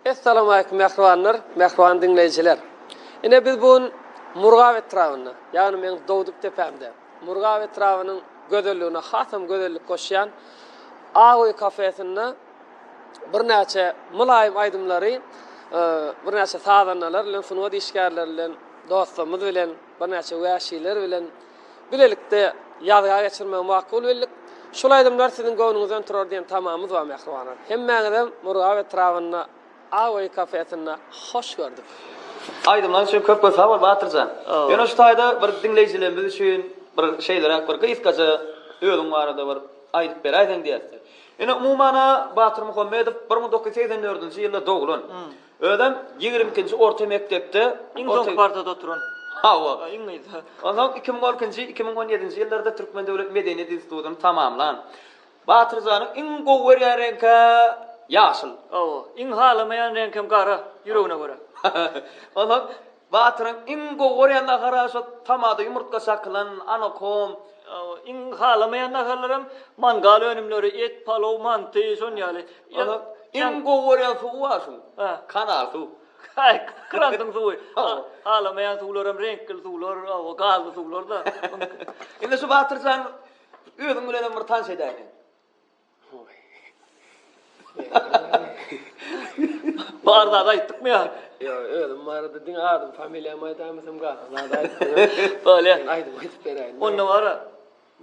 Essalawmaleýkum mähribanlar, mähriban diňleýjiler. Ine biz bu gün Murgap etrabynda, ýagny meň dogduk depämde, Murgap etrabynyň gözelligine hasam gözellik goşýan Ak öý kafesinde birnäçe mylaýym aýdymlary birnäçe sazandalar bilen, sungat işgärleri bilen, dostlarymyz bilen, birnäçe wäşiler bilen bilelikde ýazga geçirmegi makul bildik. Şul aýdymlar siziň göwnüňizden turar diýen tamamyz bar mähribanlar. Hemmäňizem Murgap etrabynda Ak öý kafesinde hoş gördük. Aýdymlaň üçin köp köp sag bol Batyrjan. Ýöne şu taýda bir diňleýjilerimiz üçin bir şeýleräk bir gysgaça özüň barada bir aýdyp beräýseň diýäsdi. Ine umumana Batyr Muhammedow 1984-nji ýylda doglan. Özem 22-nji orta mekdepde Iň soňky partada oturan. Hawa. Iň yzda. Onsoň 2012-nji, 2017-nji ýyllarda Türkmen döwlet medeniýet institutyny tamamlan. Batyrjanyň iň gowy görýän reňkä ýaşyl. Hawa. Iň halamaýan reňkem gara, ýüregine görä. Onsoň Batyryň iň gowy görýän nahary şo tamada ýumurtga çakylan anakom. Hawa, iň halamaýan naharlaram mangal önümleri, et, palow, manty, şon ýaly. Onsoň iň gowy görýän suwy bar şuň. Kanal suw. Haý, krandyň suwy. Halamaýan suwlaram reňkli suwlar, hawa, gazly suwlar-da. Indi şu Batyrjan özüň bilenem bir tanyş edäýseň. Bar zady aýtdykmy ýa? Ýok, özüm barada diňe adym, familiýamy aýdaýmasam galan zady aýtdym. Bolýa. Men aýdym aýdyp beräýin. Onda bara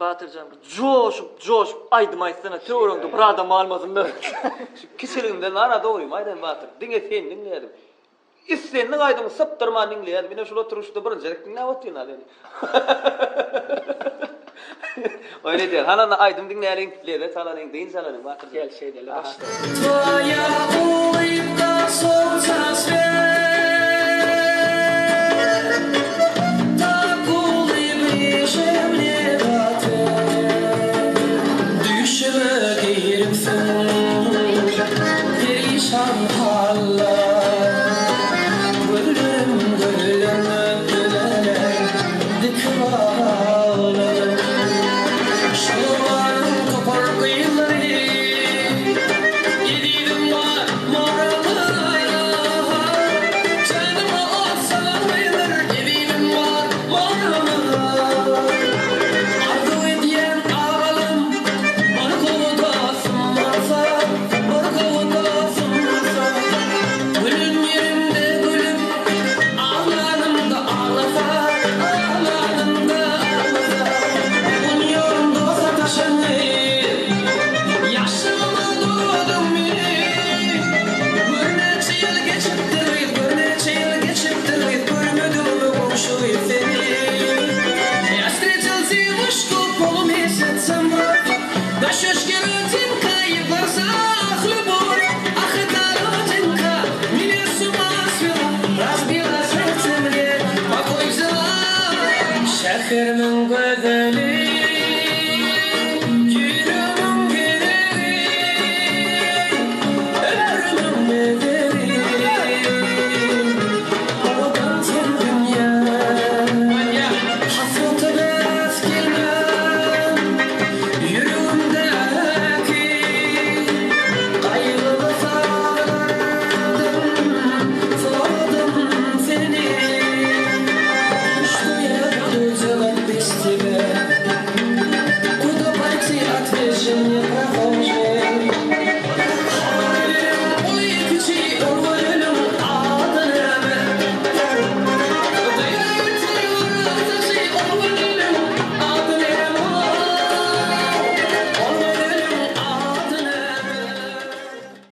Batyrjan bir joşup, joşup aýdym aýtsana, töweregiňde bir adam galmasyn-da. Şu kiçiligimden bara dogrymy aýdaýyn Batyr, diňe seni diňleýärdim. Islendik aýdymy sypdyrman diňleýärdim. Ine şul oturyşda birinji gezek diňläp otyryn-a seni. Oýun edýän. Hany onda aýdym diňläliň, lezzet alalyň, dynç alalyň Batyrjan. Gel şeýdeli başda. Twoýa ulybka solca svet Tak ulybyşe mne w otvet Düýşüme giripsiň Perişan hallar Gözlerim gözlerňe öleler Dikip agladyň Şobanyň topar gyzlary Ezizim bar moralar Janyma ot salan gyzlar Ezizim bar moralar Arzuw edýän agalam Bir gowy dostum bolsa, bir gowy dostum bolsa, Gülen ýerimde gülüp, aglanymda aglasa, aglanymda aglasa. Guwanýaryn dosta taşanny, ýaşlygyma doladyň meni. Gör näçe ýyl geçipdir gyz, gör näçe ýyl geçipdir gyz, görmedigime goňşy gyz seni. Ýa wstretil dewuşku polumesyatsam wroz, Na şeşke rodinka i w glazah lýubov, Ah eta rodinka menýa s uma swela, Razbila serdse mne, pokoý wzela. Şäherimiň.